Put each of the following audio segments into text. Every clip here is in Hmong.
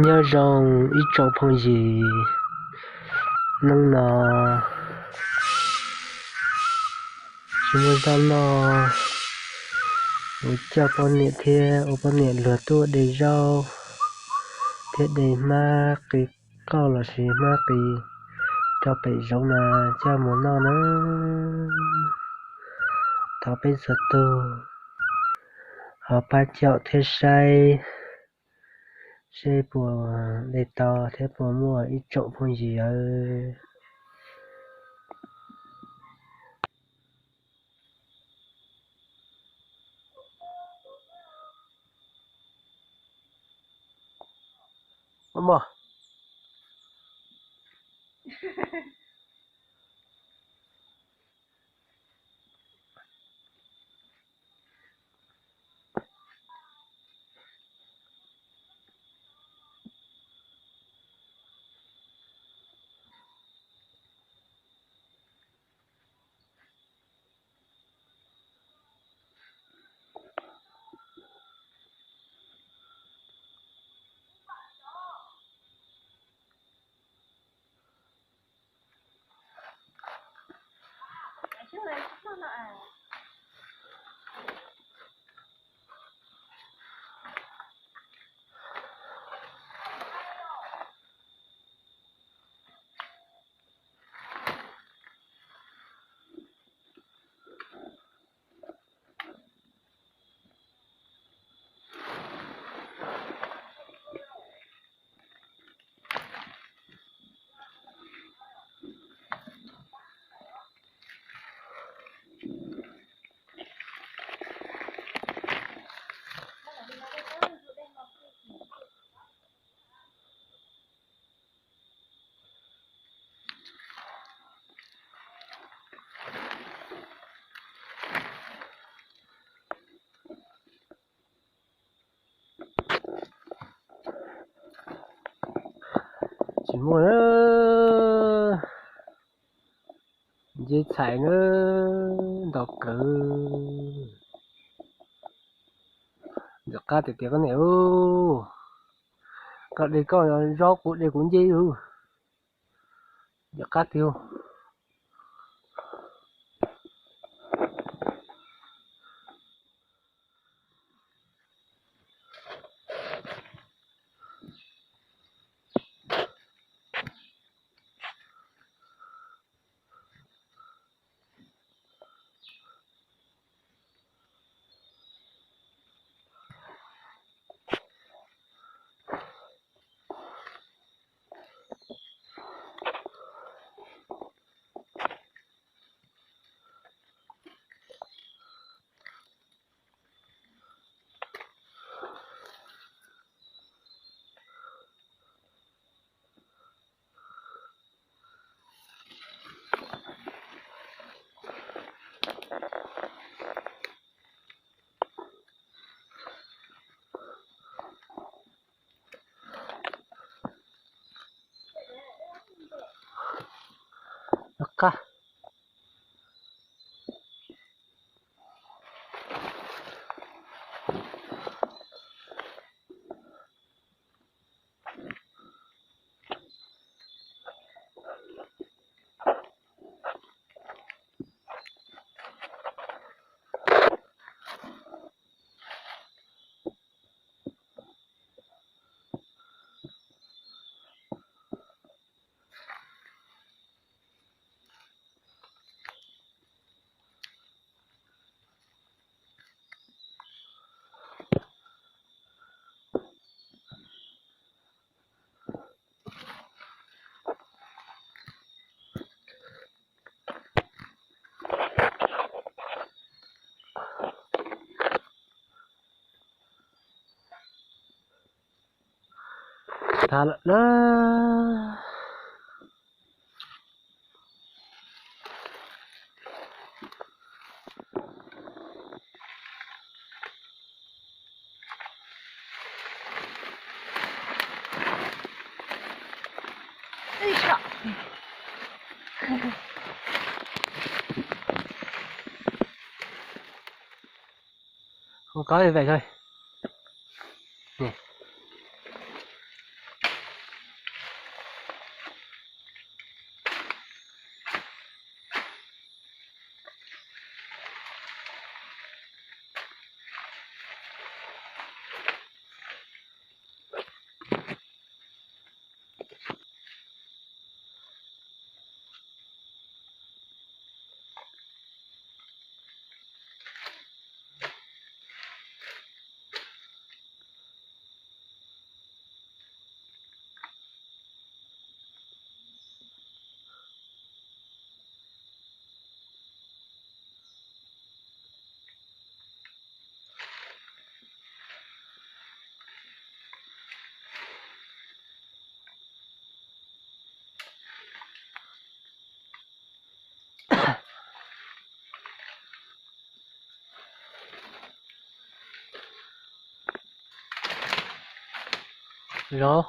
Nyob zoo ib tsoom phooj ywg, hnub no tsis muaj zaub noj, kuv coj poj niam thiab ua poj niam luag tuaj de zaub thiab de hmab qis qauj los sis hmab qis rau pem zoov na coj mus noj na. Thov peb txhua tus ho pab caum thiab saib seb puas de tau thiab puas muaj ib tsoom phooj ywg. Tsis muaj na, nce txhais na, ntau kawg. Ntxim qab tiag tiag koj niam, koj de koj zaub, kuv de kuv ncej. Ntxim qab tiag. Qab. Tag lawm na. Không có như vậy thôi. Nè. Los.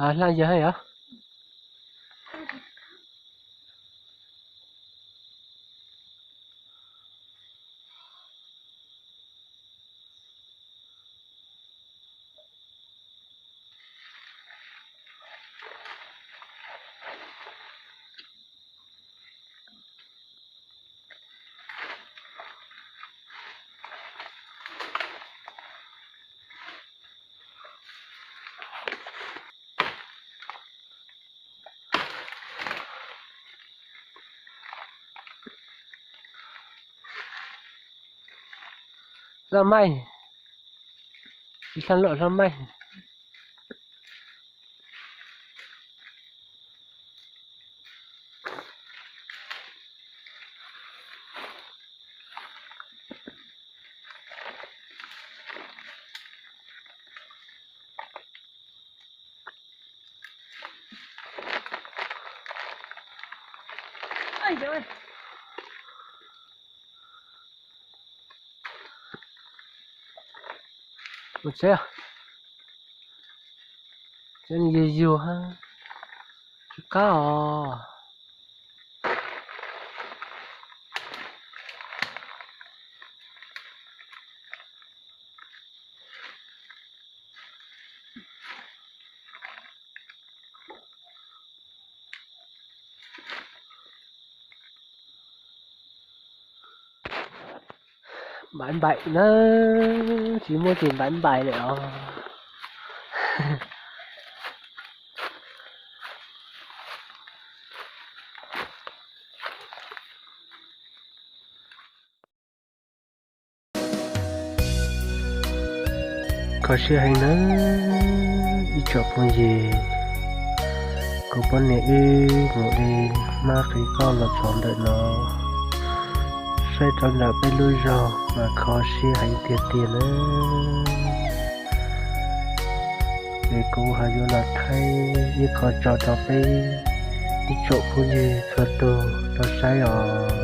Hlaj yawg hab yog. Hlob Maij, ib hlob luam Hlob Maij. Ua tsev, tsev yug yug hab, tsis qab os. Npaim npaim na, tsis muaj tes npaim npaim lawm os. Kho siab heev nawb ib tsoom phooj ywg, kuv poj niam wb mus de mab qhwv koj los txog ntawm no, saib rau ntawm peb lub zog mas kho siab heev tiag tiag nawb. Es kuv ho yuav los thaij ib qho tso rau peb ib tsoom phooj ywg txhua tus tau saib os.